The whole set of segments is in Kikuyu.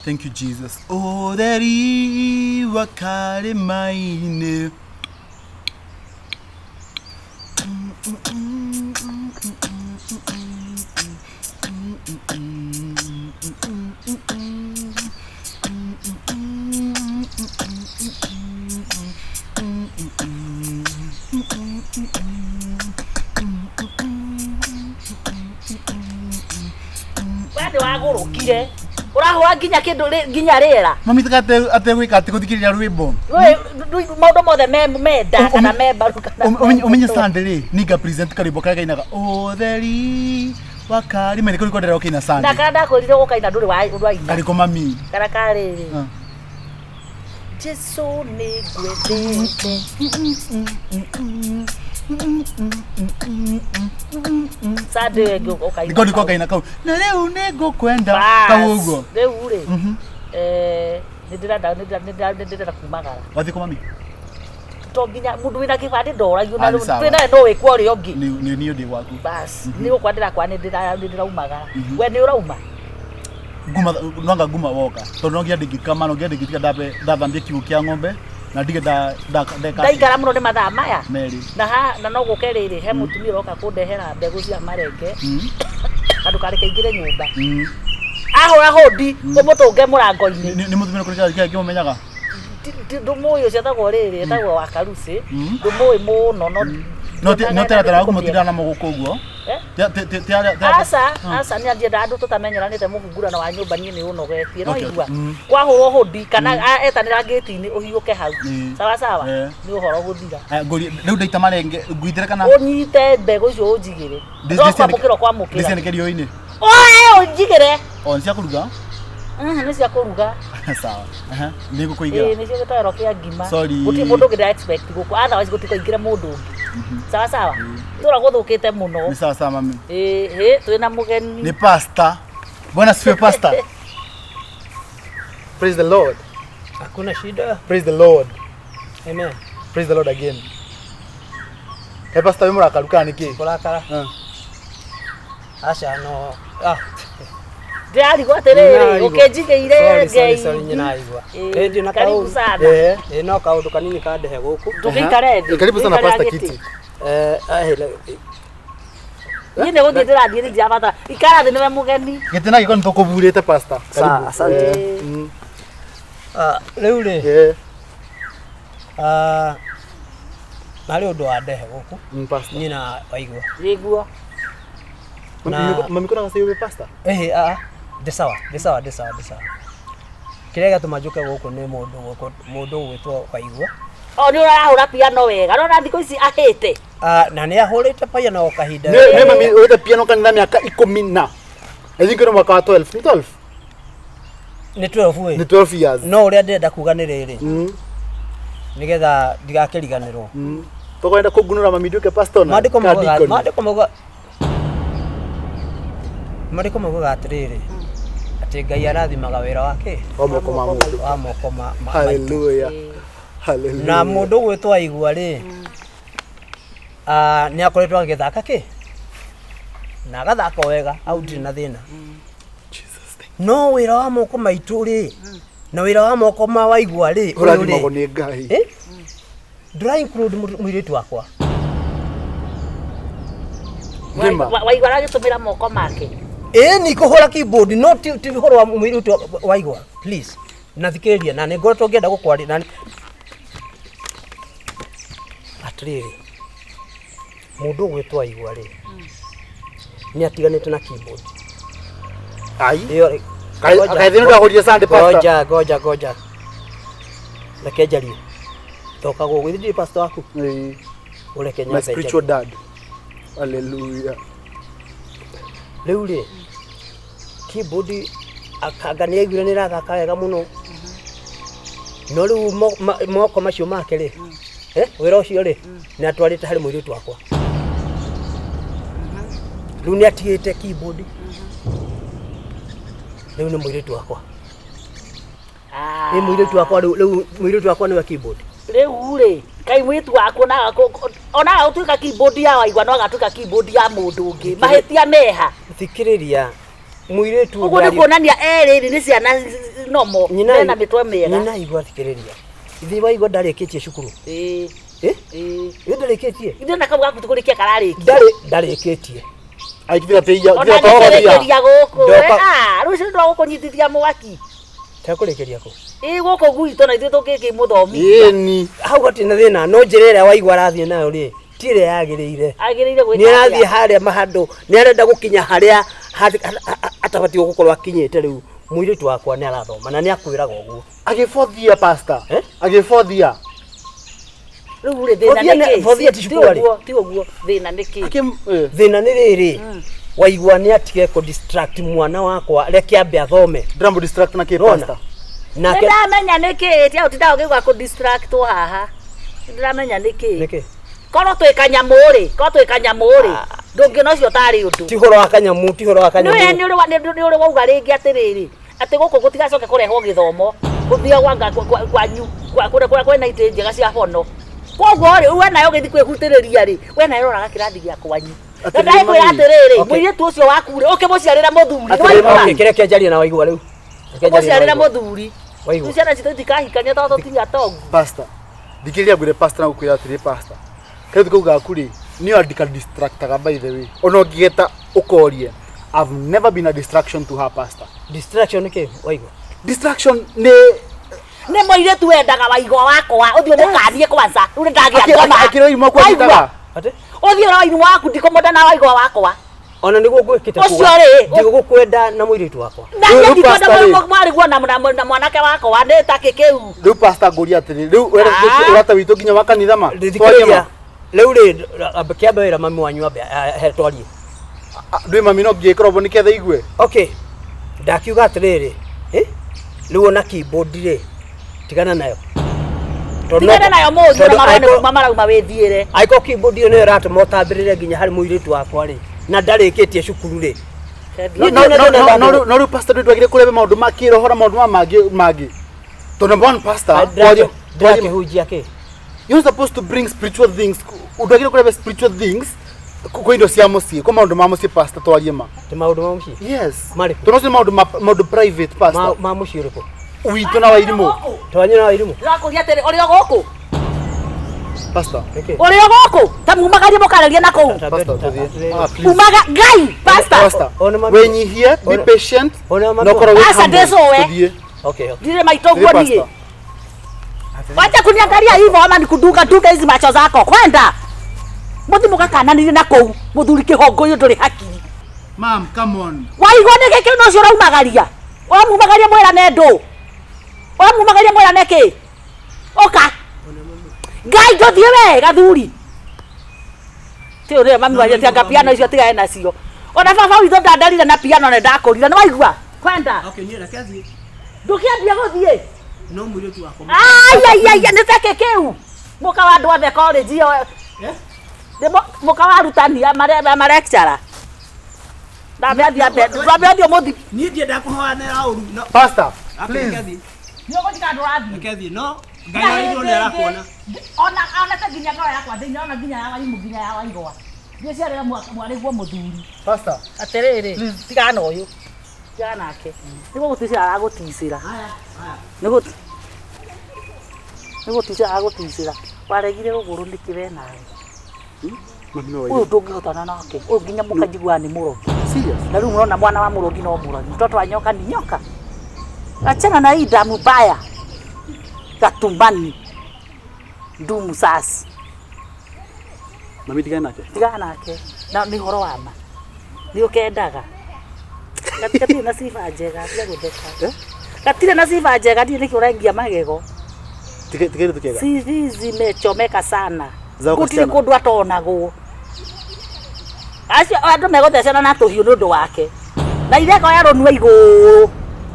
Thank you, Jesus. Ũtheri wa karĩma-inĩ. We nĩ wagũrũkire ũrahũra nginya kĩndũ nginya rĩera. Mami tiga ategwĩka atĩ gũthikĩrĩria rwĩmbo. Maũndũ mothe me menda kana me mbaru kana Ũmenye Sunday rĩ, ninga present karwĩmbo karĩa kainaga ũtheri wa karĩma-inĩ kau nĩko ndĩrenda gũkĩina na Sunday. kana ndakwĩrire ũkaina ndũrĩ waina. Karĩkũ mami? Kana karĩrĩ. Ah. Jesu nĩ ngwendete. Sunday ĩngĩ ũkaina. Nĩko nĩko ngaina kau. Na rĩu nĩ ngũkwenda Bas, kau ũguo. Rĩu rĩ, nĩ ndĩrenda nĩ ndĩrenda kumagara. Wathiĩ kũ mami? To nginya mũndũ wĩna kĩbandĩ ndoragio na Ah, nĩ rĩu sawa. twĩ nawe no wĩkwo ũrĩa ũngĩ. Nĩ niĩ ndĩ gwaku. Bas, nĩ gũkwa ndĩrakwa nĩ ndĩraumagara. We nĩ ũrauma? Nguma nwanga nguma woka. Tondũ no nginya ndingĩkama no nginya ndingĩtiga ndambe ndathambie kiugũ kĩa ng'ombe na ndige nda nda ndeka. Ndaikara mũno nĩ mathaa maya. Merĩ. Na ha na no gũke rĩrĩ he mũtumia ũroka kũndehera mbegũ cia marenge. Na ndũkareke aingĩre nyũmba. Ahũra hũndi ũmũtũnge mũrango-inĩ. Nĩ mũtumia ũrĩkũ kĩrĩa kĩmũmenyaga? Ndũmũĩ ũcio etagwo rĩrĩ etagwo wa Karucĩ. Ndũmũĩ mũno no No no teratera waku mũtindaga na mũgũkũ ũguo. Aca, aca nĩ andienda andũ tũtamenyeranĩte mũhungurano wa nyũmba niĩ nĩ ũnogetie no Okay, igua okay. Kwahũrwo hũndi kana etanĩra ngĩti-inĩ ũhiũke hau. Sawa sawa nĩ ũhoro gũthira. Rĩu ndaita marenge ngwitĩre kana Ũnyite mbegũ icio ũnjigĩre. No kwamũkĩra ũkwamũkĩra. Ndĩcianĩke riũa-inĩ. Oe ũnjigĩre. O nĩ cia kũruga? Nĩ cia kũruga. Sawa. Nĩ ngũkũigĩra. Ĩĩ nĩcio gĩtoero kĩa ngima. Sorry. Gũtirĩ mũndũ ũngĩ ndĩra expect gũkũ. Otherwise gũtikaingĩre mũndũ ũngĩ. Sawa sawa. Tũra gũthũkĩte mũno. Nĩ sawa sawa mami. Ĩĩ hĩ twĩna mũgeni. Nĩ pastor. Bwana asifiwe pastor. Praise the Lord. Hakuna shida. Praise the Lord. Amen. Praise the Lord again. Hey pastor, wĩ mũrakaru kana nĩkĩ? Kũrakara. Aca no. Ah. Ndĩrarigwo atĩrĩrĩ Nĩrarigwo. ũkĩnjigĩire Sorry, sorry, ngei. sorry, nyinaigua. Ĩĩ, Ĩĩ ndĩ na karibu kaũndũ. sana. Ĩĩ no kaũndũ kanini kandehe gũkũ. Ndũgĩikare thĩ. Karibu sana Ũikare Pastor gĩtĩ. Kiti. Eh, Niĩ nĩ gũthiĩ ndĩrathiĩ nĩ ndirabata. Ikara thĩ nĩwe mũgeni. Gĩtĩ na gĩko nĩ tũkũburĩte pastor. Sawa, asante. Ah, rĩu rĩ. Ah, harĩ ũndũ wandehe gũkũ. Pastor. Nyina waigua. Nĩguo. Na- Mami kuna gacĩ wĩ pastor? Ĩhĩ, aa, ndĩ sawa, ndĩ sawa, ndĩ sawa, ndĩ sawa. Kĩrĩa gĩatũma njũke gũkũ nĩ mũndũ gũkũ, mũndũ ũgwĩtwo Waigua. O nĩ ũrahũra piano wega. Rora thikũ ici ahĩte. Ah, na nĩ ahũrĩte piano o kahinda. Nĩ mami ũrĩte piano kanitha mĩaka ikũmi na. I think nĩ mwaka wa 12. Nĩ 12? Nĩ 12 ĩ. Nĩ 12 years. No ũrĩa ndĩrenda kuga nĩ rĩrĩ. Nĩgetha ndigakĩriganĩrwo. Tũkwenda kũngunũra mami nduĩke pastor na Maandĩko kana maugaga deacon? maandĩko maugaga maandĩko maugaga atĩrĩrĩ atĩ Ngai arathimaga wĩra wake Wa moko ma mũndũ. wa moko ma maitũ. Hallelujah. Hallelujah. Na mũndũ ũgwĩtwo Waigua rĩ nĩ akoretwo agĩthaka kĩ na agathaka wega hau ndirĩ na thĩna no wĩra wa moko maitũ rĩ na wĩra wa moko ma Waigua rĩ ũyũ rĩ, Ũrathimagwo nĩ Ngai. Eh? Ndũra include mũirĩtu wakwa. Waigua aragĩtũmĩra moko make. Ĩĩ ni kũhũra keyboard no ti ũhoro wa mũirĩtu Waigua please na thikĩrĩria na nĩ ngoretwo ngĩenda gũkwaria na atĩrĩrĩ mũndũ ũgwĩtwo Waigua rĩ nĩ atiganĩte na keyboard. Ai. Ĩyo Kaĩ thĩna ndagũrire Sunday pastor. Ngoja ngoja ngoja. Reke njarie. Toka gũkũ ithuĩ ndirĩ pastor waku. Ũreke My nyambe spiritual njarie. dad. Hallelujah. Rĩu rĩ keyboard akanga nĩ aiguire nĩ ĩrathaka wega mũno no rĩu moko macio make rĩ wĩra ũcio rĩ nĩ atwarĩte harĩ mũirĩtu wakwa rĩu nĩ atigĩte keyboard rĩu nĩ mũirĩtu wakwa Ĩ mũirĩtu wakwa rĩu rĩu mũirĩtu wakwa nĩwe keyboard Rĩu rĩ kai mwĩtu waku onaga gũtuĩka keyboard ya Waigua no agatuĩka keyboard ya mũndũ ũngĩ mahĩtia meha. Thikĩrĩria Mũirĩtu Ũguo nĩ kuonania erĩ rĩ nĩ ciana nomo mena mĩtwe mĩega. Nyina igua thikĩrĩria. Ithe waigua ndarĩkĩtie cukuru. Ĩĩ. Eh? Ĩĩ. Ithe ndarĩkĩtie. Ithe na kau gaku tũkũrĩkia kararĩkia. Ndarĩ ndarĩkĩtie. Aikithira teia Ona nĩkĩrĩkĩria gũkũ. Ndoka- Ah, rũciũ nĩtwagũkũnyitithia mwaki. Tekũrĩkĩria kũ? Ĩĩ gũkũ gwitũ na ithuĩ tũngĩkĩmũthomithia. Ĩni. Hau hatirĩ na thĩna no njĩra ĩrĩa waigua arathiĩ nayo rĩ ti ĩrĩa yagĩrĩire. Agĩrĩire gwĩka Nĩ arathiĩ atĩa? harĩa mahandũ nĩ arenda gũkinya harĩa atabatiĩ gũkorwo akinyĩte rĩu. Mũirĩtu wakwa nĩ arathoma na nĩ akwĩraga ũguo. Agĩbothia pastor. Eh? Agĩbothia. Rĩu rĩ thĩna Bothia nĩ nĩ- kĩ? bothia ti Ti cukuru arĩ. ũguo, ti ũguo. Thĩna nĩ kĩ? Akĩ eh. Thĩna nĩ rĩrĩ waigua nĩ atige kũ distract mwana wakwa reke ambe athome. Ndĩramũ distract na kĩ Rona. pastor? Nake Nĩndamenya nĩ kĩ, tiga gũtinda ũkĩigua kũ distractwo haha. Nĩndĩramenya nĩ kĩ. nĩkĩ? Korwo twĩ kanyamũ rĩ, korwo twĩ kanyamũ rĩ, ndũngĩona ũcio tarĩ ũndũ. Ti ũhoro wa kanyamũ, ti ũhoro wa Nĩwe kanyamũ. nĩ ũrĩ wa- nĩ ũrĩ wauga rĩngĩ atĩrĩrĩ, atĩ gũkũ gũtigacoke kũrehwo gĩthomo, gũthiĩ gwanga kwanyu, kũrĩa kũrĩa kwĩna itĩ njega cia bono. Koguo rĩ, we nawe ũgĩthiĩ kwĩhutĩrĩria rĩ, we nawe ũroraga kĩrathi gĩa kwanyu. Na Atĩrĩrĩ ndagĩkwĩra mami. atĩrĩrĩ, Okay. mũirĩtu ũcio waku rĩ, ũkĩmũciarĩra mũthuri, nĩ Atĩrĩrĩ waigua? Okay, kĩrĩa kĩanjarie na waigua rĩu. Reke njarie na Ũmũciarĩre waigua. mũthuri. Waigua. Rĩu ciana citũ itikahikania tondũ tũtinya tongu. Pastor. Thikĩrĩria ngwĩre pastor na gũkwĩra atĩrĩ pastor. Kairĩtu kau gaku rĩ, nĩyo andika distractaga by the way. Ona ũngĩgeta ũkorie. I've never been a distraction to her pastor. Distraction nĩ kĩ waigua? Distraction nĩ Nĩ mũirĩtu wendaga waigua wakwa, ũthiĩ ũmũkanie kwanza. Rĩu nĩ ndagĩa ngoma. akĩrĩ ũrimũ Waigua? kwanyitaga. Atĩ? Ũthiĩ ũrĩa wairũ waku ndikũmũnda na waigua wakwa. Ona nĩguo ngwĩkĩte Ũcio rĩ, ndigũgũkwenda na mũirĩtu wakwa. Na Rĩu niĩ ndikwenda pastor rĩ. mwarĩguo na mwanake wakwa nĩ ta kĩ kĩu. Rĩu pastor ngũria atĩrĩ, rĩu Ah. ũrata witũ nginya wa kanitha ma? Twarie Thikĩrĩria. ma? Rĩu rĩ ambe kĩambe wĩra mami wanyu ambe he twarie. Ah, Ndwĩ mami no ngĩkora ũguo nĩketha igue. Okay. Ndakiuga atĩrĩrĩ, eh? Rĩu ona keyboard rĩ tigana nayo. Tondũ no- Tigana nayo mũriũ na tondũ marũa nĩ angĩkorwo- kuma marauma wĩthiĩre. angĩkorwo keyboard ĩyo nĩyo ĩratũma ũtambĩrĩre nginya harĩ mũirĩtu wakwa rĩ na ndarĩkĩtie cukuru rĩ No no no no no no rĩu pastor ndwĩ twagire kũrebe maũndũ ma kĩroho na maũndũ ma mangĩ mangĩ. Tondũ number one pastor, twarie- twarie- ndĩrakĩhunjia kĩ you're supposed to bring spiritual things. Ndwagire kũrebe spiritual things kwĩ indo cia mũciĩ, kwĩ maũndũ ma mũciĩ pastor twarie ma. ti maũndũ ma mũciĩ Yes. Marĩkũ? Tondũ ũcio nĩ maũndũ ma- maũndũ private pastor. ma mũciĩ ũrĩkũ Witũ na wairimũ. twanyu na wairimũ Ndĩrakũria atĩrĩ, ũrĩ o gũkũ? Pastor. Nĩkĩ? Ũrĩ o gũkũ? Ta mumagarie mũkarerie na kũu. Pastor, tũthiĩ. Ah, please. Umaga Ngai, pastor. Pastor, Ona mami- wĩnyihie, be Ona- patient, Ona mami- na ũkorwo wĩ Aca, humble. ndĩcũe. Tũthiĩ. Okay, okay. Ndire maitũ Tũthiĩ, guo niĩ. pastor. Wacha kuniangalia hivyo ama nikudunga dunga hizi macho zako. Kwenda. Muthi mugakananire na kũu. Mũthuri kĩhongo ũyũ ndũrĩ hakiri. Ma'am, come on. Waigua nĩ gĩkĩ no ũcio ũraumagaria. Ũramumagaria mwĩrane ndũ. Ũramumagaria mwĩrane kĩ? Ũka. Ngai ndũthiĩ we gathuri. Ti ũrĩa mami wanyu ati piano icio tigane nacio. Ona baba witũ ndandarire na piano na ndakũrire nĩ waigua? Kwenda. Okay, niĩ reke thiĩ. Ndũkĩambia gũthiĩ. No mũirĩtu wakwa. Ai ai ai nĩ take kĩu. Mũka wa andũ othe college ĩyo. Nĩ mũka wa arutani a ma lecturer. Ndambe athiĩ ambe ndambe athiĩ ũmũthi. Niĩ ndiendaga kũhoyanĩra ũru. No, Pastor, okay, please. reke thiĩ. Nĩ ũgũthiĩ kana ndũrathiĩ? Reke thiĩ. No, Ngai wa igũrũ nĩ arakuona. Ona ona ta nginya ngoro yakwa thĩinĩ ona nginya ya waimu nginya ya waigwa. Ndiĩciarĩra mwarĩguo mũthuri. Pastor. Atĩrĩrĩ, tigana na ũyũ. Tigana nake. Nĩ gũgũticĩra aragũticĩra. Nĩ gũticĩra aragũticĩra. Waregire rũgũrũ nĩkĩ we nawe? Mami no Ũyũ ndũngĩhotana nake. Ũyũ nginya mũkanjiguaga nĩ mũrogi. Serious? Na rĩu mũrona mwana wa mũrogi no mũrogi. Mtoto wa nyoka ni nyoka. Achana na hii damu baya. Gatumbani. Ndumu sasi. Mami tigane nake. Tigana nake. Na nĩ ũhoro wa ma. Nĩ ũkendaga. Gatirĩ na sifa njega, tiga gũtheka. Gatirĩ na sifa njega, ndiũĩ nĩkĩ ũrengia magego. Tigere tukega. CV zimechomeka sana. Za Gũtirĩ wasichana. kũndũ atonagwo. Acio andũ megũthecana na tũhiũ nĩ ũndũ wake. Na ithe akoya rũnua igũrũ.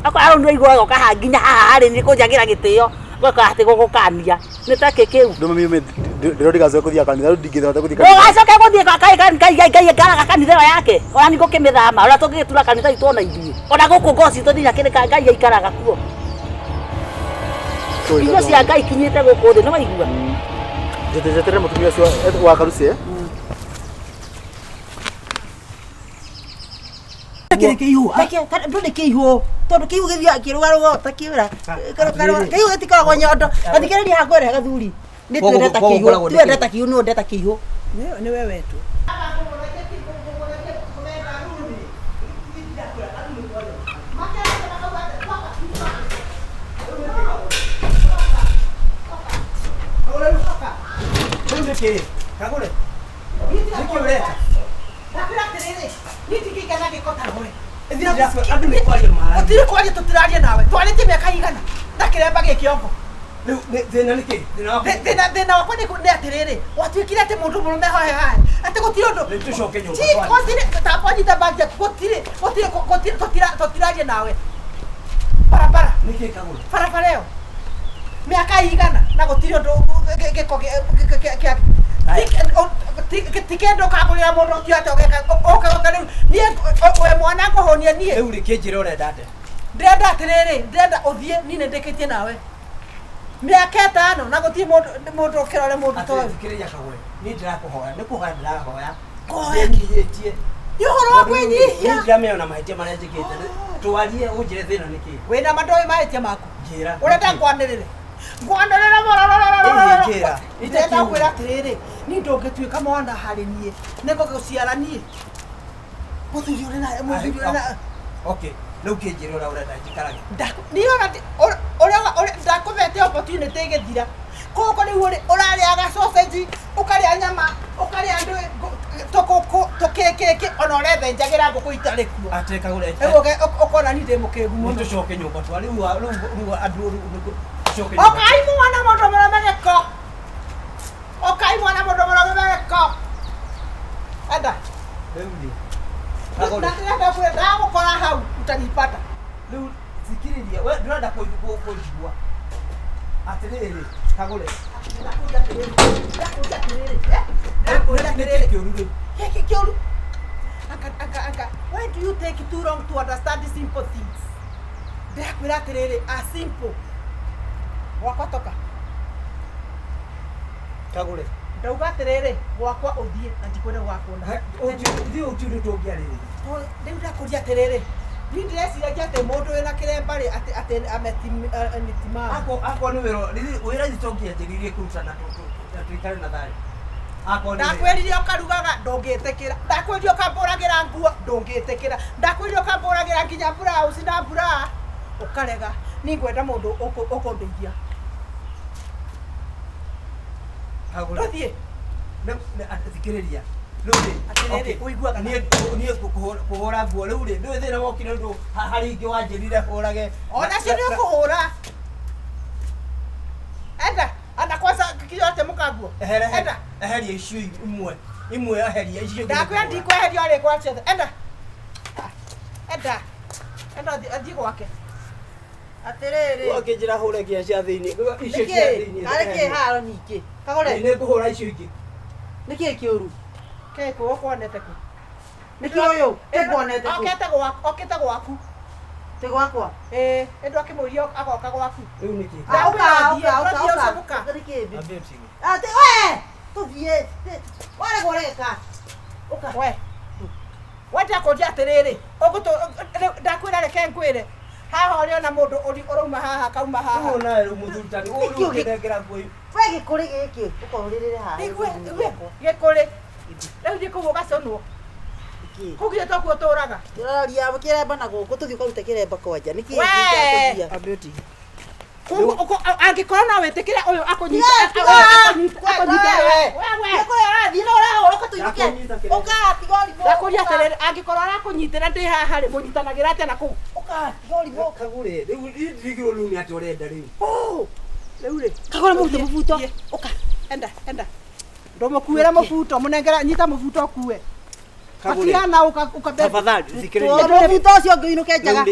Akoya rũnua igũrũ agoka haha nginya haha harĩ nĩ kũnjagĩra gĩtĩo. Goka atĩ gũgũkania. Nĩ ta kĩ kĩu? Ndå mami ndĩrondigacoke kũthiĩ kanitha rĩu ndingĩhota gũthiĩ kanitha. Ndũgacoke gũthiĩ kwa Ngai Ngai Ngai Ngai aikaraga kanitha ĩyo yake. Ona nĩ ngũkĩmĩthama, ona tũngĩgĩtura kanitha itũ ona ithuĩ. Ona gũkũ ngoo citũ nginya kĩrĩ Ngai aikaraga kuo. Irio cia Ngai ikinyĩte gũkũ thĩ, nĩ waigua? Njeterere mũtumia ũcio wa karuci eh? Gĩkĩrĩ kĩihũ. Ndũrĩ kĩihũ tondũ kĩihũ gĩthiaga kĩrũgarũga ta kĩũra kĩihũ gĩtikoragwo nyondo. Athikĩrĩria haha ngwĩre gathuri nĩ twendeta kĩihũ, twendeta kĩihũ, nĩ ũndeta kĩihũ. Nĩwe wetwo. Rĩu nĩkĩ kagũre nĩkĩ ũreka? Ndakwĩra atĩrĩrĩ, niĩ ndingĩikara gĩko tawe. Andũ nĩ kwaria mararia. Gũtirĩ kwaria, tũtiraria nawe. Twarĩtie mĩaka igana na kĩremba gĩkĩongo. Rĩu thĩna nĩkĩ thĩna waku? Thĩna wakwa nĩ atĩrĩrĩ, gwatuĩkire atĩ mũndũ mũrũme hohe haha atĩ gũtirĩ ũndũ. Rĩu tũcoke nyũmba Ti, twarie. gũtirĩ, tambanyita bagi yaku, gũtirĩ, gũtirĩ, gũtirĩ, tũtiraria nawe. Barabara. Nĩkĩ kagũre? Barabara ĩyo mĩaka igana na gũtirĩ ũndũ gĩko kĩa ti kĩndũ ũkagũrĩra mũndũ ũtio atĩ ũgeka rĩu niĩ we mwana ngũhũnia niĩ. Rĩu rĩ kĩnjĩra ũrenda atĩa? Ndĩrenda atĩrĩrĩ, ndĩrenda ũthiĩ, niĩ nĩ ndĩkĩtie nawe mĩaka ĩtano na gũtirĩ mũndũ ũkĩrore mũndũ ta ũyũ. Thikĩrĩria kagũre, niĩ ndĩrakũhoya, nĩ kũhoya ndĩrahoya. Kũhoya? Ndĩnyihĩtie. Nĩ ũhoro wa kwĩnyihia. Niĩ ndiramenya ona mahĩtia marĩa njĩkĩte. Twarie ũnjĩre thĩna nĩ kĩĩ. Wĩna ma ndoĩ mahĩtia maku. Njĩra. Ũrenda ngwanĩrĩre? Ngwanĩrĩre. Njĩra. Ndĩrenda kwĩra atĩrĩrĩ, niĩ ndũngĩtuĩka mwana harĩ niĩ, nĩ ngũgũciara niĩ. Mũthuri ũrĩ na mũthuri ũrĩ na Okay, rĩu kĩnjĩre ũrĩa ũrenda njikarage. Niĩ ona ũrĩa ndakũhete opportunity ĩgĩthira. Koguo rĩu ũrĩ ũrarĩaga sausage, ũkarĩa nyama, ũkarĩa tũkũkũ, tũkĩkĩkĩ, ona ũrethenjagĩra ngũkũ itarĩ kuo. Atĩ kagũre. Rĩu ũkona niĩ ndĩ mũkĩgu mũno. Tũcoke nyũmba twa rĩu rĩu andũ rĩu tũcoke nyũmba. Ũkai mwana mũndũ mũrũme gĩko. Ũkai mwana mũndũ mũrũme gĩko. Enda. Rĩu rĩ. Kagũre. Ndagũkora hau utanipata. Rĩu thikĩrĩria, we ndũrenda kũnjigua. Atĩrĩrĩ, kagũre. Ndakũria atĩrĩrĩ, ndakũria atĩrĩrĩ, ndakũria atĩrĩrĩ. Nĩkĩ kĩũru rĩu? Gĩkĩ kĩũru. Anga, anga, anga. Why do you take too long to understand the simple things? Ndĩrakwĩra atĩrĩrĩ, a simple. Gwakwa toka. Kagũre. Ndauga atĩrĩrĩ, gwakwa ũthiĩ na ndikwenda gũgakuona. Thiĩ ũthiĩ tũngĩarĩrĩria. Rĩu ndakũria atĩrĩrĩ, niĩ ndĩreciragia atĩ mũndũ wĩna kĩremba rĩ, atĩ ametimamu. Akorwo nĩ wĩra, wĩra ithe tũngĩanjĩrĩirie kũruta na tũikare na thayũ. Akorwo nĩ wĩra. Ndakwĩrire ũkarugaga ndũngĩtĩkĩra, ndakwĩrire ũkambũragĩra nguo ndũngĩtĩkĩra, ndakwĩrire ũkambũragĩra nginya blouse na bra ũkarega. Niĩ ngwenda mũndũ ũkũndeithia. Kagũre. Tũthiĩ. Thikĩrĩria. Rĩu rĩ, Atĩrĩrĩ, ũiguaga niĩ kũhũra nguo rĩu rĩ, ndũĩ thĩna wokire ũndũ harĩ ingĩ wanjĩrire hũrage. Onacio nĩ ũkũhũra. Enda, ana kwanza kinya ũte nguo. Enda. Eheria icio imwe. Imwe eheria icio ingĩ. Ndakwĩra ndikweheria ũrĩ kwa ciothe. Enda. Enda. Enda athiĩ gwake. Atĩrĩrĩ. Ũkĩnjĩra hũre nginya cia thĩinĩ. Icio cia Nĩkĩ? thĩinĩ. Karĩ kĩ haro ningĩ? Kagũre. Nĩ ngũhũra icio ingĩ. Nĩkĩ kĩũru? Kĩ kũ ũkuonete kũ? Nĩkĩ ũyũ? Ĩkuonete kũ? Okĩte gwaku, okĩte gwaku. Ti gwakwa? Ĩĩ, ĩndũ akĩmũria agoka gwaku. Rĩu nĩkĩ? Ũka, ũka, ũka, ũka. Ũka. Nĩkĩ? Ambia ũtige. Atĩ we! Tũthiĩ. Waregwo ũreka. Ũka. We. We ndakũria atĩrĩrĩ, ndakwĩra reke ngwĩre. Haha ũrĩ ona mũndũ ũrauma haha akauma haha. Ũũ nawe rĩu mũthuri ta ũũ rĩu ũkĩnengera nguo We gĩkũrĩ gĩkĩ ũkorũrĩrĩre haha. Igue, gĩkũrĩ. Rĩu thiĩ kũu ũgaconwo. Kũu githĩ to kuo ũtũraga. Tũraria kĩremba na gũkũ tũthiĩ ũkarute kĩremba kwanja. Nĩkĩ We! gĩkĩ? Ambia ũtige. Kũu angĩkorwo no wĩtĩkĩre ũyũ akũnyite akũnyite we. Nĩkũrĩa ũrathiĩ na ũrahũra ũka tũinũke. Ũka tiga ũrimũ. Ndakũria atĩrĩrĩ, angĩkorwo arakũnyitĩra ndĩ haha rĩ, mũnyitanagĩra atĩa na kũu? Ũka tiga ũrimũ. Kagũre, rĩu ndirigirwo rĩu nĩ atĩa ũrenda rĩu. Rĩu rĩ. Kagũre mũrute mũbuto. Ũka. Enda, enda. Ndũmũkuĩre mũbuto, mũnengera, nyita mũbuto ũkue. Kagũre. Akiana ũka Tafadhali thikĩrĩria. Mũbuto ũcio ũngĩ ũinũke njaga.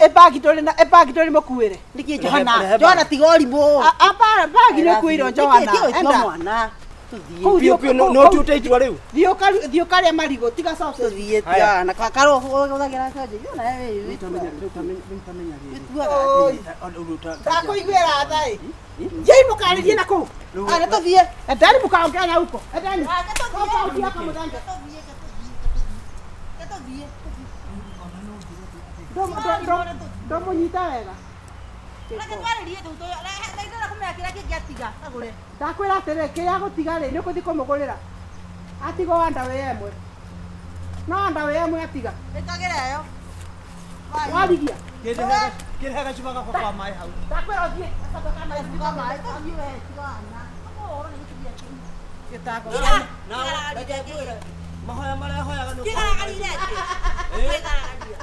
Ĩbagi ndũrĩ na ĩbagi ndũrĩ mũkuĩre. Nĩkĩ Johana? Johana tiga ũrimũ. Bagi nĩ ũkuĩirwo Johana. Enda. Mwana. Tũthiĩ. Kũu Piũ piũ no ũtute itua rĩu. Thiĩ ũkarĩe marigũ tiga sausage. Tũthiĩ Johana. Karwo ũhũthagĩra sausage. Johana we wĩtuaga. Ndakũiguĩra tha ĩ. Thiĩi mũkarĩrie na kũu. Nĩ tũthiĩ. Endani mũkaongea na huko. Endani. Tũthiĩ. Tũthiĩ. Ndũmũnyita wega. Reke twarĩrie tũu ndĩrenda kũmenya kĩrĩa kĩngĩ atiga agũre. Ndakwĩra atĩrĩ, kĩrĩa agũtiga rĩ, nĩ ũkũthiĩ kũmũgũrĩra. Atigwo underwear ĩmwe. No underwear ĩmwe atiga. Ĩkagĩra ĩyo. Warigia. Kĩrehe gacuba gakwa ka maĩ hau. Ndakwĩra ũthiĩ. Tiga maĩ, tũthiĩ we, tiga ana. Ũhoro nĩ gĩtumia kĩu. Gĩtango. Mahoya marĩa hoyaga nĩ Kĩgaragarire atĩ. Kĩgaragaria.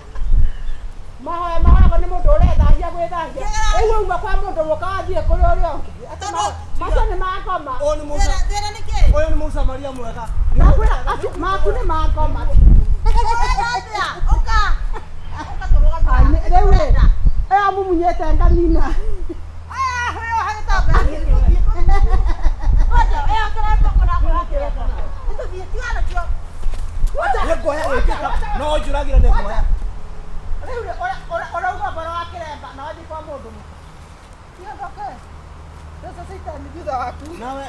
Mahoya mahoyagwo nĩ mũndũ ũrethahia gwĩthahia. Rĩu wauma kwa mũndũ mũka wathiĩ kũrĩ ũrĩa ũngĩ. Atĩ macio nĩ ma ngoma. Ũyũ nĩ Musa. Thĩna nĩ kĩ? Ũyũ nĩ Mũsamaria mwega. Ndakwĩra acio maku nĩ ma ngoma. Ũrenda atĩa? Ũka. Ũka tũrũgame. Ai, rĩu rĩ, ĩyo mumunyĩte nganina. Aya, ũyũ hagĩtambe. Tũthiĩ, tũthiĩ. Ngoja, ĩyo kĩremba kũrakwĩra kĩremba. Nĩtũthiĩ, tigana nakĩo. Nĩ nguoya gĩkĩka. No njũragĩre nĩ nguoya. Rĩu rĩ, ũrauga ũhoro wa kĩremba na wathiĩ kwa mũndũ mũka. Tiga ndoke. Mbeca cia thutha waku. Nawe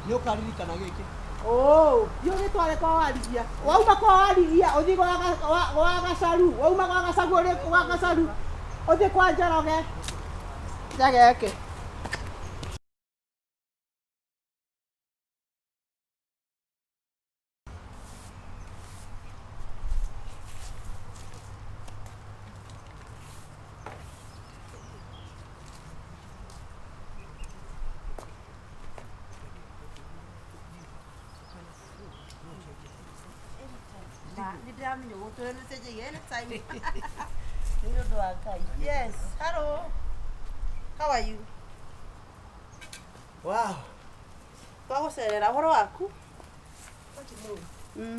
nĩ ũkaririkana gĩkĩ. Oh, thiĩ ũgĩtware kwa warigia. Wauma kwa warigia ũthiĩ gwa Gacaru. Wauma gwa Gacaru ũrĩ gwa Gacaru. Ũthiĩ kwa Njoroge. Njageke. Nĩ ndĩramenya ũguo tũrĩ nĩcenjagia anytime. Nĩ ũndũ wa Ngai. Yes, hello. How are you? Wow. Twagũcerera ũhoro waku?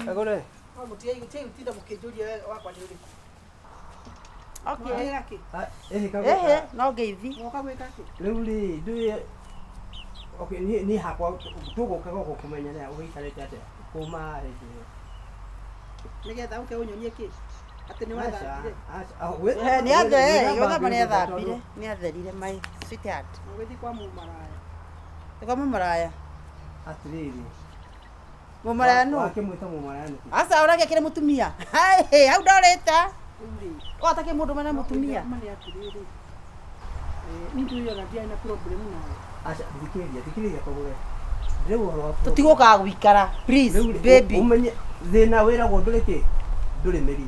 Kagũre. No mũtige gũtinda mũkĩnjũria wakwa nĩ ũrĩkũ. Okay. Mwĩra kĩ? Ĩhĩ kagũre. Ehe, no ngeithi. Mwoka gwĩka kĩ? Rĩu rĩ, ndũĩ okay, niĩ hakwa tũgũka gũkũ kũmenya nĩ ũgĩikarĩte atĩa kuma hĩndĩ ĩyo. Nĩgetha ũke ũnyonie kĩ? Atĩ nĩ wathambire. Eh, nĩ athe, gwĩthamba nĩ athambire. Nĩ atherire my sweetheart. Ũgĩthiĩ kwa mũmaraya. Nĩ kwa mũmaraya. Atĩrĩrĩ. Mũmaraya nũ? Wakĩmwĩta mũmaraya nĩkĩ? Aca ũrake kĩrĩ mũtumia. Hai, hau ndorĩte. Rĩu rĩ, Wata kĩ mũndũ mena mũtumia. Ma nĩ atĩrĩrĩ. Niĩ ndũĩ ona ndiarĩ na problem nawe. Aca, thikĩrĩria, thikĩrĩria kagũre. Rĩu ũhoro wa Tũtigũkaga gũikara. Please, Rĩu rĩ, baby. ũmenye thĩna wĩragwo ndũrĩ kĩ? Ndũrĩ mĩri.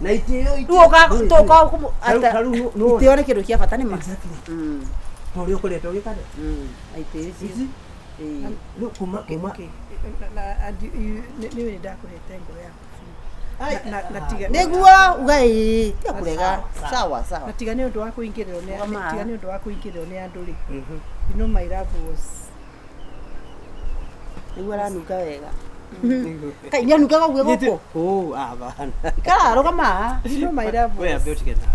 Na itĩo Rĩu ũka tũka kũmũ Tarĩu- tarĩu nũ- itĩo nĩ kĩndũ kĩa bata nĩ ma. Exactly. Mm. Ta ũrĩa ũkoretwo ũgĩka rĩ. Mm. Na itĩo icio. Ici, Ĩĩ. rĩu kuma kuma Okay. Na nĩ nĩ ndakũhete ngoro yaku biũ. Na tiga Nĩguo uga ĩĩ, tiga kũrega. Sawa, sawa. na tiga nĩ ũndũ wa kũingĩrĩrwo nĩ Rũgama. tiga nĩ ũndũ wa kũingĩrĩrwo nĩ andũ rĩ. You know my love was Nĩguo aranunga wega. Kai nĩ anungaga ũguo gũkũ. Oh, abana. Ikara rũgama. You know my love We was ambe ũtige na.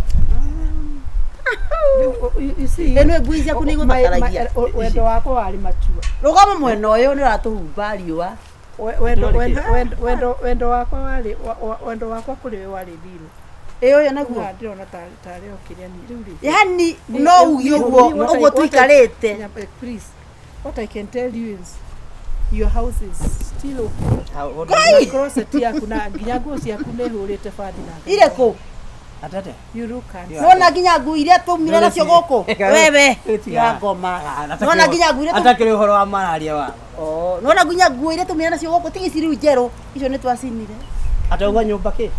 You see, Ĩno ngui ciaku nĩ igũthakaragia. Wendo wakwa warĩ mature. Rũgama mwena ũyũ nĩ ũratũhumba riũa. Wendo wendo wendo wendo wakwa warĩ wendo wakwa kũrĩ we warĩ real. Ĩ ũyũ naguo. Rĩu ndĩrona tarĩ o kĩrĩa ni rĩu rĩ. Yani no uge ũguo ũguo tũikarĩte. Please, what I can tell you is your house is still open. Ngai! Na closet yaku na nginya nguo ciaku nĩ hũrĩte bathi na. Irĩkũ? Atete. You look handsome. Nona nginya ngui iria twaumire nacio gũkũ. Wewe tiga ngoma. Nona nginya ngui iria Atakĩrĩ ũhoro wa malaria wa. Oh, nona nginya nguo iria twaumire nacio gũkũ tiga ici rĩu njerũ. Icio nĩ twacinire. Atauga nyũmba kĩ?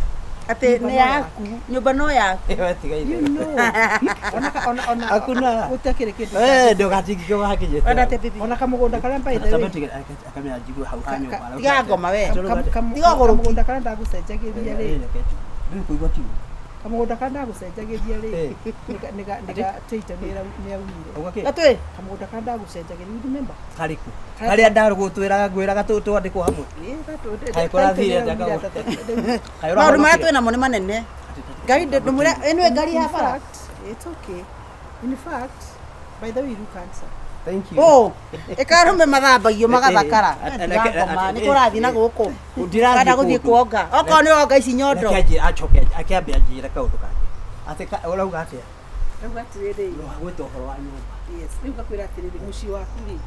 Atĩ nĩ yaku. Nyũmba no yaku. Ĩyo tiga You itherũ. know. Ona ona Hakuna. gũtakĩrĩ kĩndũ. Eh, ndũgatingike wakinyĩte. Wenda atĩa baby? Ona kamũgũnda karĩa by the way. Akamenya njigue hau ha nyũmba. Tiga ngoma we. Tiga ũgũrũki. Kamũgũnda karĩa ndagũcenjagĩria rĩ. Rĩu kũigua kiu. Kamũgũnda karĩa ndagũcenjagĩria rĩ. Eh. Nĩga Taita nĩ aumire. Auga kĩ? Gatwĩ. Kamũgũnda karĩa ndagũcenjagĩria, you remember? Karĩkũ? Karĩa ndarũgũtwĩraga ngwĩraga twandĩkwo hamwe. Kaĩ kũrathire atĩa kagũrũ? Kaĩ Maũndũ marĩa ũrahonokire? twĩ namo nĩ manene. Ngari ndũmwĩra ĩno ngari In ya bara. fact, it's okay. In fact, by the way, you look handsome. Thank you. Oh, ĩkarũme mathambagio magathakara. Eh, eh, Tiga ngoma nĩ kũrathiĩ na gũkũ. Ndirathiĩ Kana gũthiĩ kũndũ. kuonga. Okorwo nĩ wonga ici nyondo. Reke anjĩre acoke akĩambe anjĩre kaũndũ kangĩ. Atĩ ũrauga atĩa? Rĩu atĩrĩrĩ, Gwĩta ũhoro wa nyũmba. yes, rĩu ngakwĩra atĩrĩrĩ, mũciĩ waku rĩ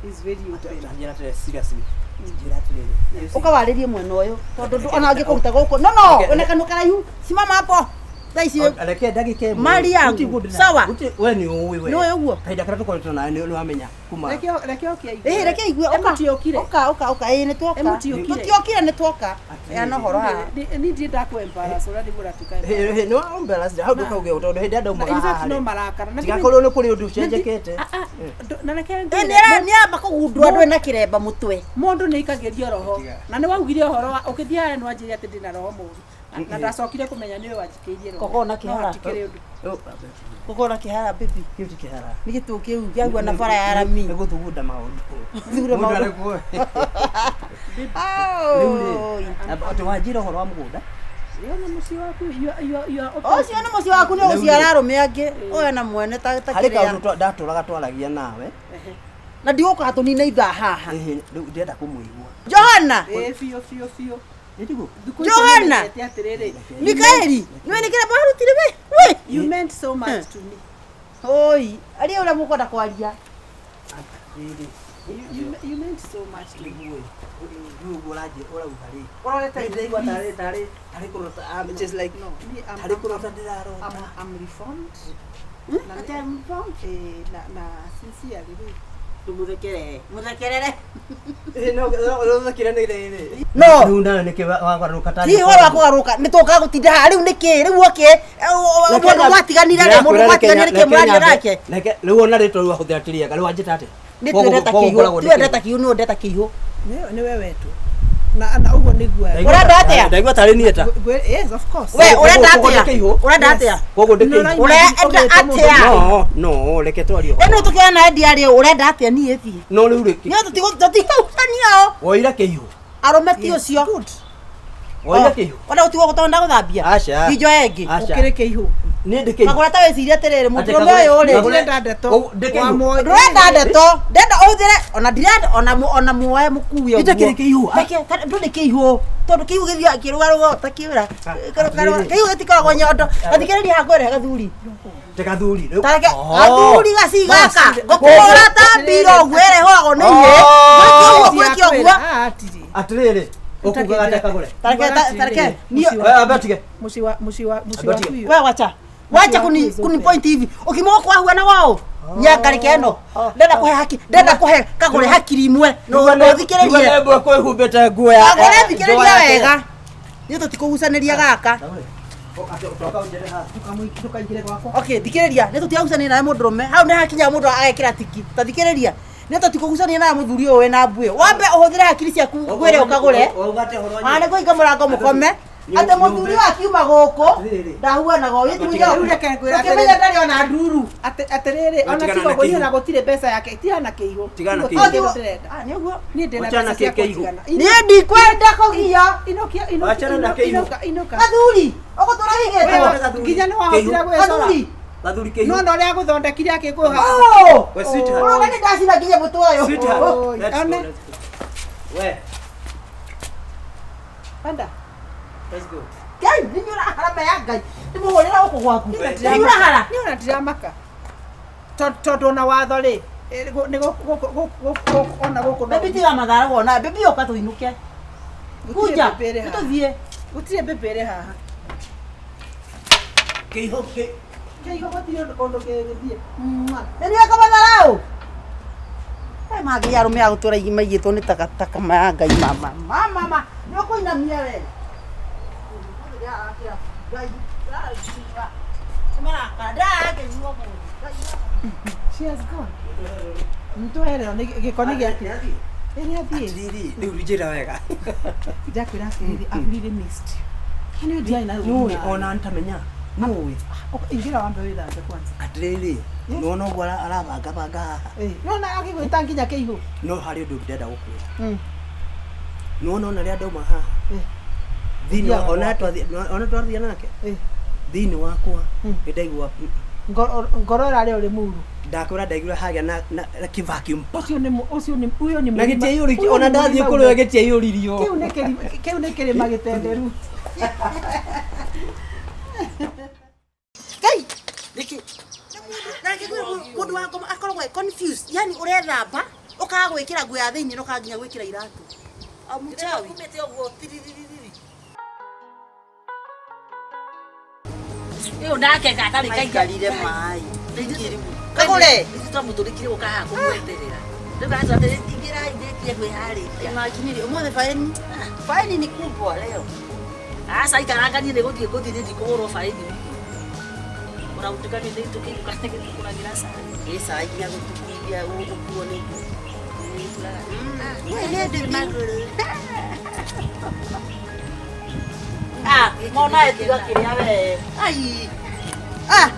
is very open. Anjĩra atĩrĩ seriously. Njĩra atĩrĩrĩ. Ũkawarĩrie mwena ũyũ tondũ ona angĩkũruta gũkũ. No no, wĩna kanua karaihu. Simama hapo. Thaa ici Reke ndagĩka ĩmwe. Mali yangu. Gũtirĩ ũndũ ndĩra- Sawa. We nĩ ũĩ we. Nĩ ũĩ ũguo? Kahinda karĩa tũkoretwo nawe nĩ wamenya kuma. Reke reke oke aigue. Ĩĩ reke igue ũka. Ĩmũtiũkire. Ũka ũka ũka ĩĩ nĩ twoka. Ĩmũtiũkire. Tũtiokire nĩ twoka. Heana ũhoro haha. Ni ndiĩ ndakũ-embarrass ũrĩa nĩguo ũratuĩka Hĩ- hĩ, nĩ wa embarrassed, hau ndũkauge ũũ, tondũ hĩndĩ ĩrĩa ndaumaga In fact, haha no rĩ, marakara. Na tigakorwo nĩ kũrĩ ũndũ ũcenjekete. Ah, ah, na reke Ĩĩ ngwĩre, nĩ amba kũgundũra ndũrĩ na kĩremba mũtwe. mũndũ nĩ aikagĩrio roho na nĩ waugire ũhoro wa ũkĩthiĩ harĩa nĩ wanjĩrire atĩ ndĩna roho mũru na ndacokire kũmenya nĩwe wanjikĩirie roho. Kũkorwo na No kĩhara. hatikĩrĩ ũndũ. Oh, Gũkorwo na kĩhara baby. kĩu ti kĩhara. Nĩ gĩtũ kĩu kĩagua na bara ya rami. Nĩ gũthugunda maũndũ. Gũthugunda Mũndũ maũndũ. arĩ Rĩu rĩ, Oi. atĩ wanjĩra ũhoro wa mũgũnda. Ũyũ nĩ mũciĩ waku, you are open. Ũcio nĩ mũciĩ waku nĩ ũgũciara arũme angĩ. Ũyũ na mwene ta ta Harĩ kĩrĩa. kaũndũ ndatũraga twaragia nawe. Na ndigũka tũnine ithaa haha. Ĩhĩ, rĩu ndĩrenda kũmũigua. Johana. Ĩĩ, biũ biũ biũ. Nĩ tiguo? Thikũ ici Johana. nĩmenyete atĩrĩrĩ, Mikaeli, niwe nĩ kĩremba warutire we? We. you meant so much to me. Oi, aria ũrĩa mũkwenda kwaria. Atĩrĩrĩ, You meant so much to me. nĩguo ĩ, rĩu ũguo ũrauga rĩ. Ũrorete Ndĩraigua tarĩ tarĩ tarĩ kũrota, just like No, me, I'm, tarĩ kũrota ndĩrarota. I'm reformed. Na Atĩ I'm reformed? Eh, na sincerely rĩ. Ndũmũthekerere. Mũthekerere. Ĩ, no ũthekire nĩ rĩrĩ. No. Rĩu nawe nĩkĩ wagarũrũka tarĩ Ti ũhoro wa kũgarũrũka nĩ tũkaga gũtinda haha rĩu nĩkĩ rĩu oke mũndũ mwatiganire rĩ mũndũ mwatiganire nĩkĩ mũraria nake Reke rĩu ona rĩtwa rĩu wahũthĩra ti rĩega rĩu wanjĩta atĩa? nĩ twendeta kĩihũ twendeta kĩihũ nĩ ũndeta kĩihũ Nĩwe wetwo. Na ũguo nĩguo. Ũrenda atĩa? Ndaigua tarĩ niĩ ta. Yes, of course. we ũrenda Koguo atĩa ndĩ kĩihũ? ũrenda atĩa Koguo ndĩ kĩihũ. Ũrenda atĩa? No, no, reke twarie ũhoro. ĩno tũkĩona endia rĩ ũrenda atĩa niĩ thiĩ No rĩu rĩ. nĩ tũtigũcania o Woire kĩihũ. arũme ti ũcio Woire kĩihũ. ona gũtigwo gũtonda gũthambia Aca. injoe ĩngĩ Aca. Ũkĩrĩ kĩihũ. Niĩ ndĩ kĩihũ. magũra ta wĩcirie atĩrĩrĩ Atĩ mũndũrũme kagũre- ũyũ rĩ kagũre- Ndĩrenda ndeto. Koguo ndĩ kĩihũ. Wa muoyo. ndũrenda ndeto ndenda ũhũthĩre ona ndirenda ona muoe mũkue ũguo. Itakĩrĩ kĩihũ, ah. Reke, ndũrĩ kĩihũ tondũ kĩihũ gĩthiaga kĩrũgarũga ta kĩũra Atĩrĩrĩ. kĩihũ gĩtikoragwo nyondo gathikĩrĩria haha ngwĩre gathuri Te gathuri. Rĩu- tareke Oh. gathuri gaci gaka ngũkũhũra ta mbiro ũguo ĩrĩa ĩhũragwo nĩ ihĩ gwĩke ũguo gwĩke ũguo Ah, atirĩ. Atĩrĩrĩ, ũkugaga atĩa kagũre? tareke tareke niĩ We, amba tige. Mũciĩ wa mũciĩ wa mũciĩ Amba waku tige. ũyũ. we wacha wacha kuni kuni point hivi ukimoka kwahuana wao nyangarike ĩno ndenda kũhe haki ndenda kũhe kagũre hakiri imwe no thikĩrĩrie Nduga nĩ kwĩhumbĩte nguo ya. kagũre thikĩrĩria wega niĩ tũtikũgucanĩria gaka Kagũre. Atĩ ũtoka ũnjĩre haha. Ndũkaingĩre gwakwa. okay thikĩrĩria nĩ tũtiagucania nawe mũndũrũme hau nĩ hakinya mũndũ agekĩra tiki ta thikĩrĩria nĩ tũtikũgucania nawe mũthuri ũyũ wĩna mbuĩ wambe ũhũthĩre hakiri ciaku ngwĩre ũkagũre Wauga atĩa ũhoro wa ana nĩ kũhinga mũrango mũkome atĩ mũthuri ũyũ akiuma gũkũ Atĩrĩrĩ. ndahuanaga ũyũ Rĩu reke ngwĩre tũkĩmenya atĩrĩrĩ. ndarĩ ona nduru Atĩrĩrĩ, ona Tigana tiga na ũguo niĩ kĩihũ. ona gũtirĩ mbeca yake. Tigana na kĩihũ. Tigana na Gũtirĩ kĩihũ. kĩndũ ndĩrenda. Ah, nĩ ũguo Niĩ ndĩna Wachana mbeca cia kĩ- kĩihũ. kũnjigana. niĩ ndikwenda kũgio Inũkia, inũkia, Wachana na kĩihũ. inũka, inũka. gathuri ũgũtũra wigĩtwo Nginya nĩ wahotire gwĩcora. gathuri Gathuri kĩihũ. No na ũrĩa agũthondekire akĩkũha. Oh! We, sweetheart. Ũroga nĩ ndacina nginya mũtwe ũyũ Sweetheart. Oi, Let's go, one. let's go. We, Panda. let's go. Ngai nĩ ũrahara maya Ngai ndĩmũhũrĩra gũkũ gwaku nĩ ũrahara Niĩ ona ndiramaka. Tondũ ona watho rĩ, nĩ gũkũ ona gũkũ no. bebi tiga mathara wona bebi ũka tũinũke Gũtirĩ kunja mbembe ĩrĩ nĩ haha. tũthiĩ Gũtirĩ mbembe ĩrĩ haha. Kĩihũ kĩ. Kĩihũ gũtirĩ ũndũ kũndũ kĩgĩthiĩ. Mwah. nĩ nĩweka matharau aya mangĩ arũme a gũtũra maigĩtwo nĩ takataka maya Ngai mama mama ma nĩ ũkũinamia we She has gone. Nĩtwehererwo nĩ gĩko nĩ gĩake. Ĩ nĩ athiĩ. Atĩrĩrĩ, rĩu njĩra wega. Ndakwĩra atĩrĩrĩ, I've really missed you. Yaani ndiarĩ na Nũĩ ũru ona ntamenya. Nũĩ. Ingĩra wambe wĩthambe kwanza. Atĩrĩrĩ, nĩwona ũguo arabangabanga haha. Ĩ, nĩwona agĩgwĩta nginya kĩihũ. No harĩ ũndũ ndĩrenda gũkwĩra. Nĩwona ona rĩrĩa ndauma haha. Thĩinĩ wa ona twathiĩ ona twathiĩ nake. Ĩ. Thĩinĩ wakwa nĩ ndaigua Ngoro ĩrarĩ ũrĩ muru. ndakwĩra ndaigua hagĩa na na kĩ vacuum. Ũcio nĩ ũcio nĩ ũyũ nĩ Na mũrima- gĩtiaiyũri ũyũ ona nĩ ndathiĩ mũrima kũrĩ we una- gĩtiaiyũririo. Kĩu nĩ kĩrima kĩu nĩ kĩrĩma gĩtenderu. Ngai nĩkĩ na reke ngwĩre mũndũ wa ngoma akoragwo e confused yani ũrethamba ũkaga gwĩkĩra nguo ya thĩinĩ na ũkaga nginya gwĩkĩra iratũ Amuchawi. Kumete ũguo tiriririri. Ĩyo nake gatarĩ kaingĩ. Maikarire maĩ. Kagũre. Twamũtũrĩkire gũka haha kũmweterera. Rĩu atĩ ingĩrai ndĩkie kwĩharĩria. Imagine ũmũthĩ faini. Faini ni kubwa leo. Aca ikaranga niĩ nĩ gũthiĩ ngũthiĩ nĩ ndikũhũrwo baĩni. Ũrautĩka nĩ tũkĩinũka tũkũragĩra cai. Ĩ cai nginya gũtukuithia gũkuo nĩ Ah, mona etiga kĩrĩa we. Ai. Ah.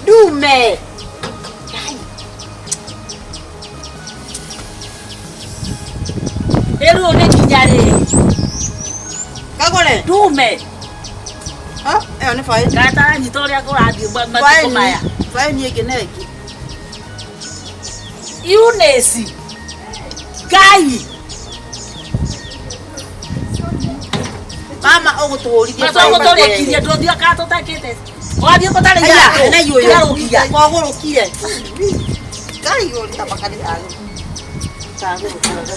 Ndume. Rĩu nĩ nginya rĩ? Kagũre. Ndume. Ah, ĩyo nĩ faini. Gataranyita ũrĩa kũrathiĩ matukũ maya. Faini ĩngĩ na ĩngĩ. Eunice. Ngai. Mama ũgũtũhũrithia. Matũgũtũrĩkirie ndũthiĩ kana tũtakĩte. Wathiĩ gũtarĩ Aya, na yũyũ. Kĩrarũkia. Kwagũrũkire. Ngai ũrĩ ta makanitha. Kagũrũkire.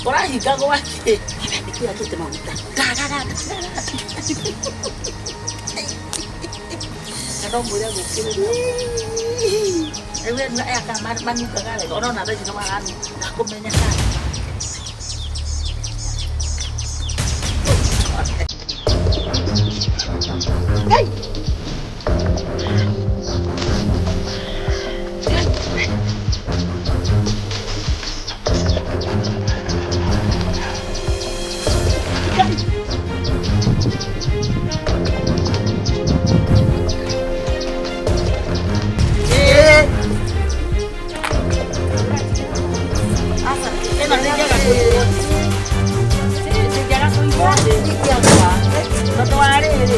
Ũrahinga gwakĩ? Nĩkĩ akĩte maguta? Na no mwĩre gũkĩrĩria. Rĩu aya kana manungaga wega. Ona thaa ici no maranunga. Ndakũmenya kana. Ngai. Ĩno ndĩngĩaga kũigwo. Ndĩngĩaga kũigwo. Tondũ wa rĩrĩ.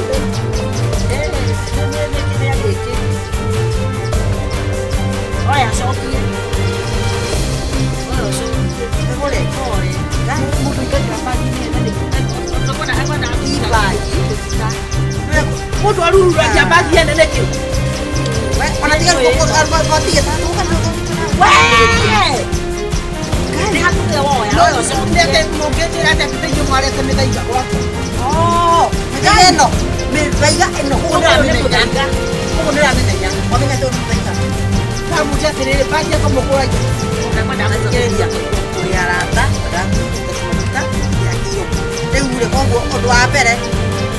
Nĩ kĩrĩa gĩkĩ. Oya cokie. Oya ũcokie. Kagũre. Pole. Mũndũ aikagira bagi-inĩ na nĩ Tũkwenda akwenda Ibagi. Mũndũ arururagia bagi ene nĩkĩ? Ona tiga gwatige Wee! Nĩ hakuhĩ woya. No nĩ atĩ mũngĩnjĩra atĩ atĩ inyuĩ mwarete mĩthaiga gwakwa. Oh, mĩthaiga ĩno. Mĩthaiga ĩno. Koguo nĩũramĩmenya. Koguo nĩũramĩmenya. Wamenya atĩ ũyũ nĩ mũthaiga. Ndamũria atĩrĩrĩ, bagi yakwa mũkũragia. Thikĩrĩria. Tũrĩ arata, ndakũrutĩte maguta ya kiro. Rĩu rĩ, koguo ũndũ wa mbere,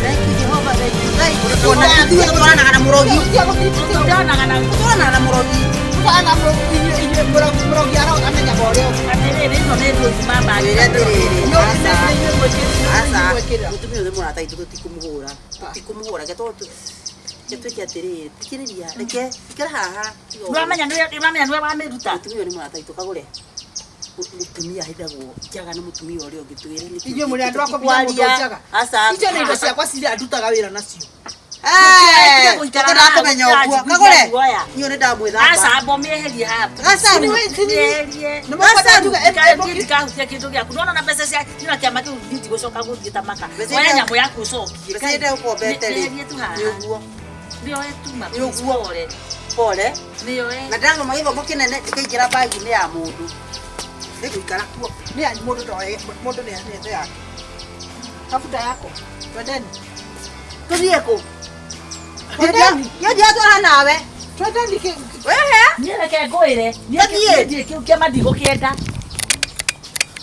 thank you Jehova, thank you Ngai. Kuona ithuĩ tũtwaranaga na mũrogi. Tũtwaranaga na Tũtwaranaga na mũrogi. Tũtwaranaga na mũrogi, inyuĩ mũrogi amenyaga ũrĩa ũngĩ. Atĩrĩrĩ, ĩno nĩ rũi mama. Wĩre atĩrĩrĩ, No, aca. nĩ inyuĩ mwĩkĩrĩte, Aca. mwĩkĩrĩra. Mũtumia ũyũ nĩ mũrata witũ tũtikũmũhũra. Tũtikũmũhũra. Reke reke twĩke atĩrĩrĩ, thikĩrĩria, reke ikara haha. Nĩwamenya nĩwe wamĩruta. Mũtumia ũyũ nĩ mũrata witũ kagũre. Mũtumia ahithagwo njaga na mũtumia ũrĩa ũngĩ twĩre nĩkĩ. Inyuĩ mũrĩ andũ a kũbia mũndũ njaga. Aca. Icio nĩ indo ciakwa ciria ndutaga wĩra nacio. Tũkwendaga kũmenya ũguo. Kagũre. Niĩ nĩ ndamwĩthamba. Aca, mbo mĩeherie haha. Aca. Mĩeherie. Nĩ mũkwenda njuge Niĩ ndikahutia kĩndũ gĩaku. Nĩwona na mbeca cia nĩ na kĩama kĩu niĩ ndigũcoka gũthiĩ ta maka. Mbeca Oya iria- nyamũ yaku ũcokie. Mbeca iria ũkombete rĩ. Mĩeherie tu haha. Nĩ ũguo. Nĩoe tu ma. Nĩ ũguo. Pole. Pole. Nĩoe. Na ndĩrathoma gĩthomo kĩnene ndĩkaingĩra bagi-inĩ ya mũndũ. Nĩngũikara kuo. Nĩ yanyu mũndũ ndoe, mũndũ nĩ ethe yake. Tafuta yako. Twendeni. Tũthiĩ kũ? Twendeni. Niĩ ndiratwara nawe. Twendeni kĩ Wehe. Niĩ reke ngwĩre. Niĩ Tũthiĩ. niĩ kĩu kĩama ndigũkĩenda.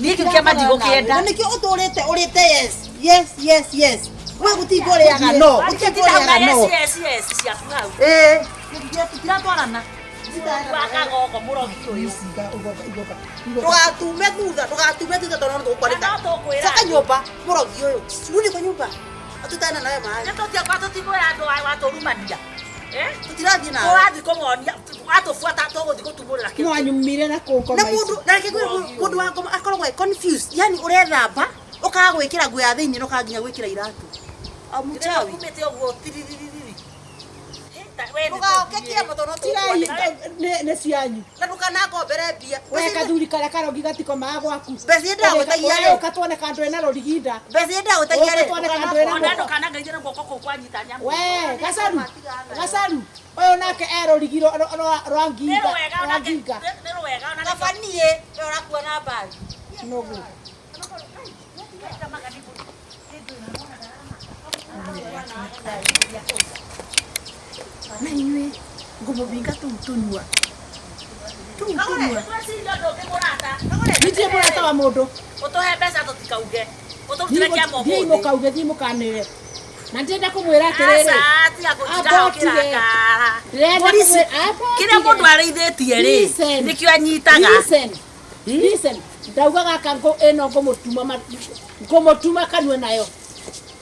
Niĩ kĩu kĩama ndigũkĩenda. Na nĩkĩo ũtũrĩte ũrĩte yes. Yes, yes, yes. We gũtingũ ũrĩaga no. Gũtingũ ũrĩaga no. Yes, yes, yes, ciaku hau. Ĩĩ. Tũtiratwarana. Wakagogo mũrogi ũyũ. Igoka. Ndũgatume thutha, ndũgatume thutha tondũ no tũgũkwanĩka. Na no tũkwĩra. Coka nyũmba, mũrogi ũyũ. Rudi kwa nyũmba. Atutane nawe maĩ. Nĩ tũthiĩ kwa tũtikwĩra andũ aya watũrumania. Tũtirathiĩ nawe. Tũrathiĩ kũmonia, watũbuata tũgũthiĩ gũtumũrĩra kĩndũ. Mwanyumire na kũngoma Na mũndũ, na reke ngwĩre mũndũ wa ngoma akoragwo e confused. Yani ũrethamba, ũkaga gwĩkĩra nguo ya thĩinĩ na ũkaga nginya gwĩkĩra iratũ. Amuchawi. Umĩte ũguo tiririri. Ndũgoke kĩama tondũ no tũgũkwanĩka. Nĩ cianyu. Na ndũkanangombere mbia. We kathuri karĩa karogi gatikomaga gwaku. Mbeca iria ndĩragũtagia rĩ. Ũka tuone kandũ ena rũriginda. Mbeca iria ndĩragũtagia rĩ. Ũka tuone kandũ ena Ona ndũkanangeithie na guoko kũu kwanyita nyamũ. We, Gacaru. Gacaru. Ũyũ nake e rũrigi rwa Nĩ nginga. rwega Rwa onake. nginga. Nĩ rwega onake. Kaba niĩ we ũrakua na mbagi. Noguo. Na inyuĩ ngũmũbinga tũu tũnua. Tũu tũnua. Niĩ mũrata wa mũndũ. Ũtũhe mbeca tũtikauge. Ũtũrutĩre kĩama Thiĩ ũmũthĩ. mũkauge, thiĩ mũkanĩre. Na ndĩrenda kũmwĩra atĩrĩrĩ. Aca, tiga gũtinda Amba ũtige. ũkĩrakara. Ndĩrenda Polisi, kũmwĩra- amba kĩrĩa ũtige. mũndũ arĩithĩtie rĩ, Listen. nĩkĩo anyitaga. Listen. Listen. Ndauga gaka ngũ ĩno ngũmũtuma ngũmũtuma kanua nayo.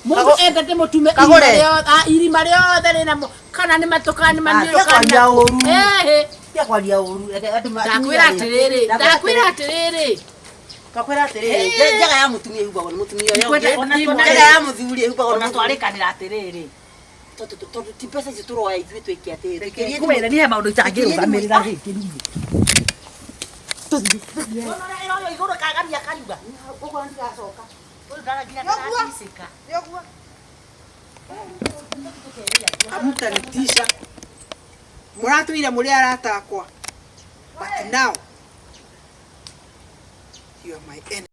Mũndũ enda ndĩmũtume irima Kagũre. rĩothe ah, irima rĩothe rĩna kana nĩ matũ kana nĩ maniũrũ Ah, kana kwaria ũru. Ĩhĩ. Tiga kwaria ũru. Reke andũ Ndakwĩra atĩrĩrĩ, ndakwĩra atĩrĩrĩ. Ngakwĩra atĩrĩrĩ, njaga ya mũtumia ĩhumbagwo nĩ mũtumia ũrĩa Ndikwenda ũngĩ. ona tuona- Njaga ya mũthuri ĩhumbagwo nĩ Ona mũthuri. twarĩkanĩra atĩrĩrĩ. Tondũ ti mbeca icio tũroya ithuĩ twĩke atĩrĩ. Tũikĩrie Ngwĩre niĩ he maũndũ itangĩrũgamĩrĩra rĩngĩ niĩ. Ona ũrĩa ĩroywo igũrũ kagamia kariuga. Ũguo ndigacoka. Ũyũ ndaragia Nĩũguo. ndaraticĩka. Nĩũguo. Hamtanitisha. Mũratũire mũrĩ arata akwa. But now you are my enemy.